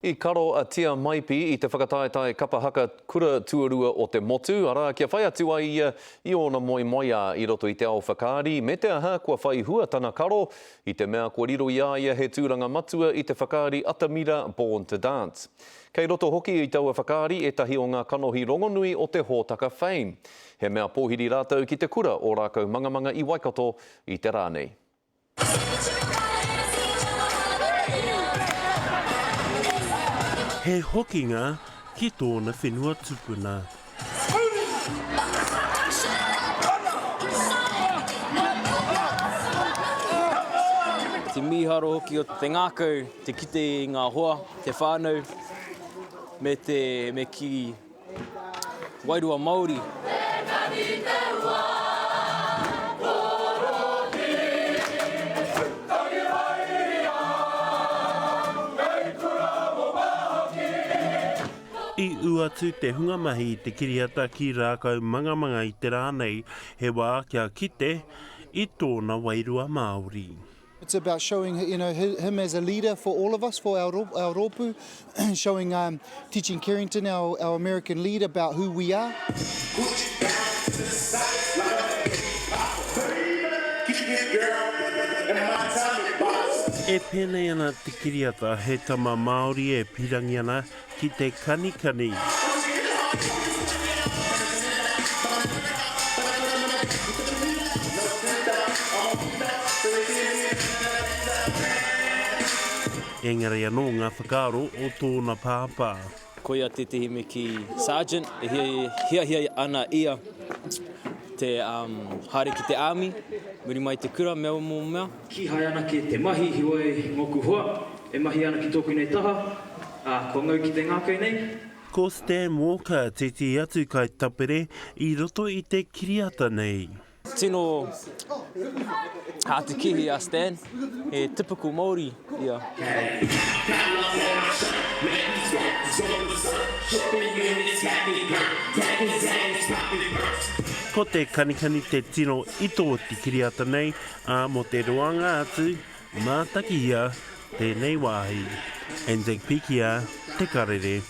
I karo a Tia Maipi i te whakataetae kapa haka kura tuarua o te motu, arā, kia whai atu ai ia i ōna moemoeā i roto i te ao whakaari, me te aha kua whai hua tana karo, i te mea kua riro i a ia he tūranga matua i te whakaari atamira Born to Dance. Kei roto hoki i taua whakaari ētahi o ngā kanohi rongonui o te hōtaka Fame. He mea pōhiri rātou ki te kura o Rākaumangamanga i Waikato i te rā nei. He hokinga ki tōna whenua tupuna. Te mīharo hoki o te ngākau, te kite i ngā hoa, te whānau, me te, me kī, Wairua Māori. I ū atu te hunga mahi i te kiriata ki Rākau Mangamanga i te rā nei, he wā kia kite i tōna wairua Māori. It's about showing you know, him as a leader for all of us, for our, our rōpū, showing, um, teaching Carrington, our, our American lead, about who we are. E pēnei ana te kiriata he tama Māori e pirangi ana ki te kanikani. Engari anō ngā whakaaro o tōna pāpā. Koia tētehi me kī Sergeant e hiahia ana ia te haere ki te army muri mai i te kura me aua momo mea. Kīhai anake te mahi heoi ngōku hoa e mahi ana ki tōku nei taha, ā, kua ngau ki te ngākau nei. Ko Stan Walker tētehi atu kaitapere i roto i te kiriata nei. Tino hātekehi a Stan, he typical Māori ia. Ko te kanikani te tino ito o te kiriata nei, ā, mō te roanga atu, mātakihia tēnei wāhi. Anzac Pikia, Te Karere.